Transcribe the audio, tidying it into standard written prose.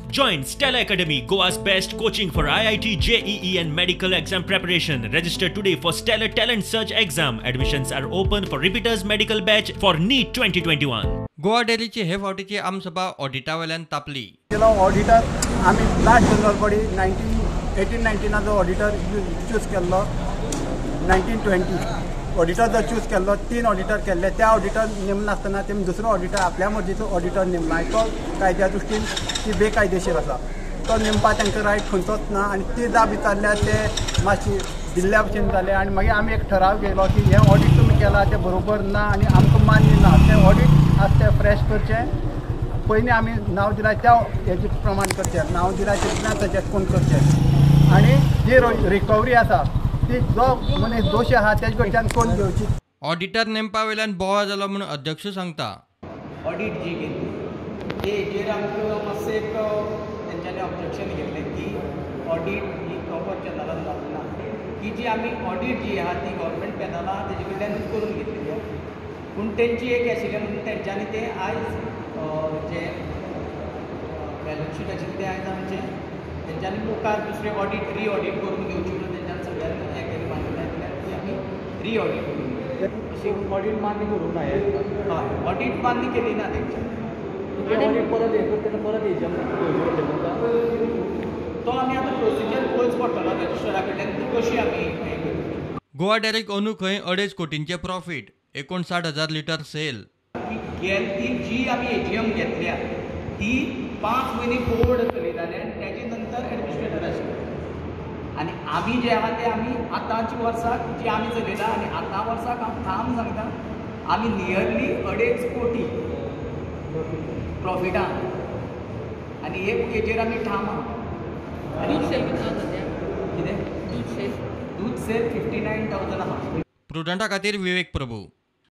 Join Stellar Academy, Goa's best coaching for IIT, JEE and medical exam preparation. Register today for Stellar Talent Search exam. Admissions are open for repeaters medical batch for NEET 2021. Goa डेअरीची हे फावटीची आमसभा ऑडिटा वेल्यान तापली. Auditor आमी last general body 18-19 जो auditor choose केल्लो, 1920 auditor जो choose केल्लो, 3 auditor केल्ले, त्या ऑडिटर नेमनासतना तेमी दुसरो ऑडिटर आपल्या मर्जीचो ऑडिटर नेमला. तो कायद्या दृश्टीन ती बेकायदेशीर आसा. तो नेमपा तांकां रायट खंयचोच ना आनी ती जाप विचारल्यार ते मातशी दिल्ल्या भशेन जाले आनी मागीर आमी एक ठराव घेयलो की हें ऑडिट तुमी केलां तें बरोबर ना आनी आमकां मान्य ना. तें ऑडिट आज तें फ्रेश करचें. पयलीं आमी नांव दिलां त्या हेजे प्रमाण करचें, नांव दिलां तितल्यान सजेस्ट कोण करचें आनी जी रिकवरी आसा ती जो मनीस दोशी आसा तेजे कडच्यान कोण घेवची. ऑडिटर नेमपा वयल्यान बोवाळ जालो म्हूण अध्यक्ष सांगता. ऑडिट जी केली ते हेजेर आमकां मातशें एक तेंच्यांनी ऑब्जेक्शन घेतलें की ऑडिट ही प्रॉपर चॅनलान जावंक ना. ही जी आमी ऑडिट जी आहा ती गव्हर्मेंट पॅनल आहा तेजे कडल्यानूच करून घेतलेली आहा. पूण तेंची एक आशिल्लें म्हणून तेंच्यांनी तें आयज जे बॅलन्स शीट आशिल्लें तें आयज आमचें तेंच्यांनी मुखार दुसरें ऑडिट री ऑडिट करून घेवची म्हणून तेंच्यांनी सगळ्यांनी हें केलें मान्यताय दिल्या ती आमी री ऑडिट करून अशी ऑडिट मान्य करूंक ना. हय, ऑडिट मान्य केली ना तेंच्यांनी. ऑडिट परत हें करता तेन्ना परत हेजें घेवचें पडटलें. तो आमी आतां प्रोसिजर पळोवचो पडटलो रजिस्टरा कडल्यान ती कशी आमी हें करची. गोवा डेअरीक अंदू खंय 2.5 कोटींचे प्रॉफीट, 59,000 लिटर सेल. गेल ती जी आमी एजीएम घेतल्या ती 5 म्हयने बोर्ड चलयताले आनी तेजे नंतर एडमिनिस्ट्रेटर आशिल्ले आनी आमी जे आहा ते आमी आतांच्या वर्साक जी आमी चलयला आनी आतां वर्साक हांव ठाम सांगता आमी नियरली 2.5 कोटी प्रॉफिटा आनी हे हेजेर आमी ठाम आहा. दूध सेल कितलो सद्या? कितें? दूध सेल दूध सेल 59,000 आहा. प्रुडंटा खातीर विवेक प्रभू.